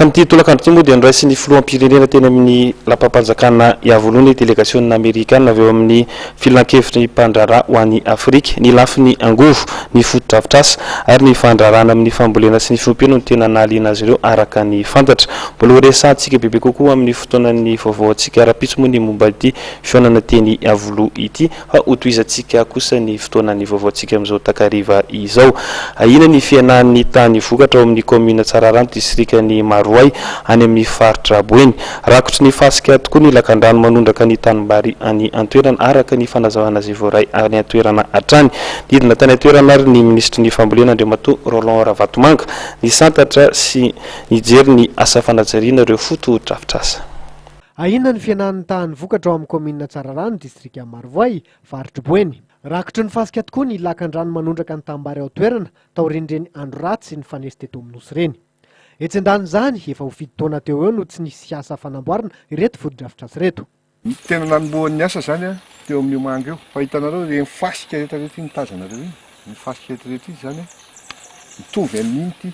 Tamin'ity tolakandro ity moa dia noraisin'ny filoham-pirenena teny amin'ny lapam-panjakana Iavoloha ny delegasionina amerikana avy eo amin'ny filankevitry ny mpandraharaha ho an'i Afrika. Ny lafiny angovo, ny fotodrafitrasa ary ny fandraharahana amin'ny fambolena sy ny fiompiana no tena nahaliana azy ireo araka ny fantatra. Mbola horesahantsika bebe kokoa amin'ny fotoanan'ny vaovaontsika rahampitso moa ny momba ity fihaonana teny Iavoloha ity. Fa hotohizantsika kosa ny fotoanan'ny vaovaontsika amin'izao takariva izao. Ahiana ny fihenan'ny tahan'ny vokatra ao amin'ny kaominina Tsararano, distrikan'i Maroay, any amin'ny faritra Boeny. Rakotry ny fasika tokoa ny lakandrano manondraka ny tanimbary any an-toerana, araka ny fanazavana izay voaray any an-toerana hatrany. Nidina tany an-toerana ary ny minisitry ny Fambolena, Andriamatoa Roland Ravatomanga, nisantatra sy nijery ny asa fanajariana ireo fotodrafitrasa. Ahiana ny fihenan'ny tahan'ny vokatra ao amin'ny kaominina Tsararano, distrikan'i Marovoay, faritr'i Boeny. Rakotry ny fasika tokoa ny lakandrano manondraka ny tanimbary ao an-toerana, taorian'ireny andro ratsy nifanesy teto amin'ny Nosy ireny. Etsy andanin'izany, efa ho fito taona teo ho eo no tsy nisy asa fanamboarana ireto fotodrafitrasa ireto. Ny tena nanombohan'ny asa izany teo amin'io manga io. Fa hitanareo ireny fasika rehetra rehetra iny tazanareo iny, iny fasika rehetra rehetra iny izany mitovy amin'iny ity.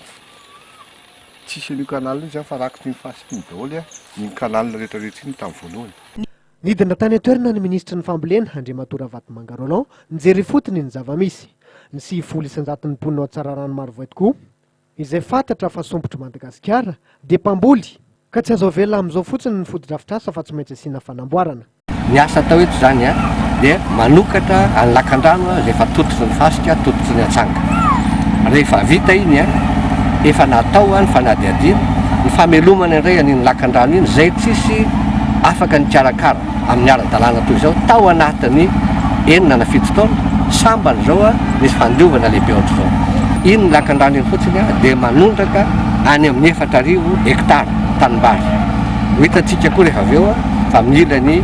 Tsisy an'io canal io izany fa rakotry iny fasika iny daholo iny canal rehetra rehetra iny tamin'ny voalohany. Nidina tany an-toerana ny minisitry ny Fambolena, Andriamatoa Ravatomanga Roland, nijery ifotony ny zava-misy. Ny 90 isan-jaton'ny mponina ao Tsararano Marovoay tokoa, izay fantatra fa sompitr'i Madagasikara, dia mpamboly, ka tsy azo avela amin'izao fotsiny ny fotodrafitrasa fa tsy maintsy asiana fanamboarana. Ny asa atao eto izany dia manokatra any lakandrano izay efa tototry ny fasika, tototry ny atsanga. Rehefa vita iny, efa natao ny fanadihadiana, ny famelomana indray an'iny lakandrano iny izay tsisy afaka nikarakara amin'ny ara-dalàna toy izao tao anatin'ny enina na fito taona, sambany izao nisy fandiovana lehibe ohatr'izao. Iny lakandrano iny fotsiny dia manondraka any amin'ny 4000 hektara tanimbary. Ho hitantsika koa rehefa avy eo fa amin'ny ilany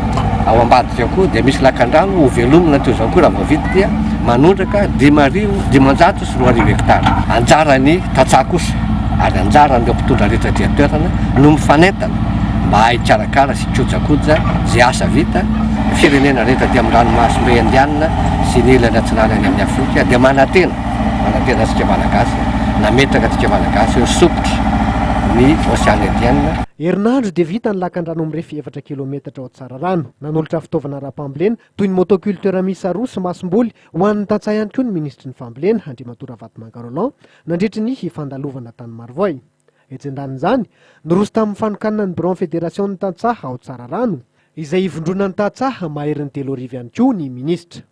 ao ambadika ao koa dia misy lakandrano ho velomina toy izao koa raha vao vita dia manondraka 2500 hektara. Anjaran'ny tantsaha kosa ary anjaran'ireo mpitondra rehetra aty an-toerana no mifanentana mba hikarakara sy hikojakoja izay asa vita. Ny firenena rehetra aty amin'ny ranomasimbe Indiana sy ny ilany atsinanany amin'ny Afrika dia manantena, manantena antsika Malagasy, nametraka antsika Malagasy ho sopitry ny Oseana Indiana. Herinandro dia vita ny lakandrano mirefy efatra kilometatra ao Tsararano. Nanolotra fitaovana ara-pambolena toy ny motoculteur miisa roa sy masomboly ho an'ny tantsaha ihany koa ny minisitry ny Fambolena, Andriamatoa Ravatomanga Roland, nandritry ny fandalovana tany Marovoay. Etsy andanin'izany, niroso tamin'ny fanokanana ny biraon'ny federasion'ny tantsaha ao Tsararano, izay ivondronan'ny tantsaha maherin'ny 3000 ihany koa ny minisitra.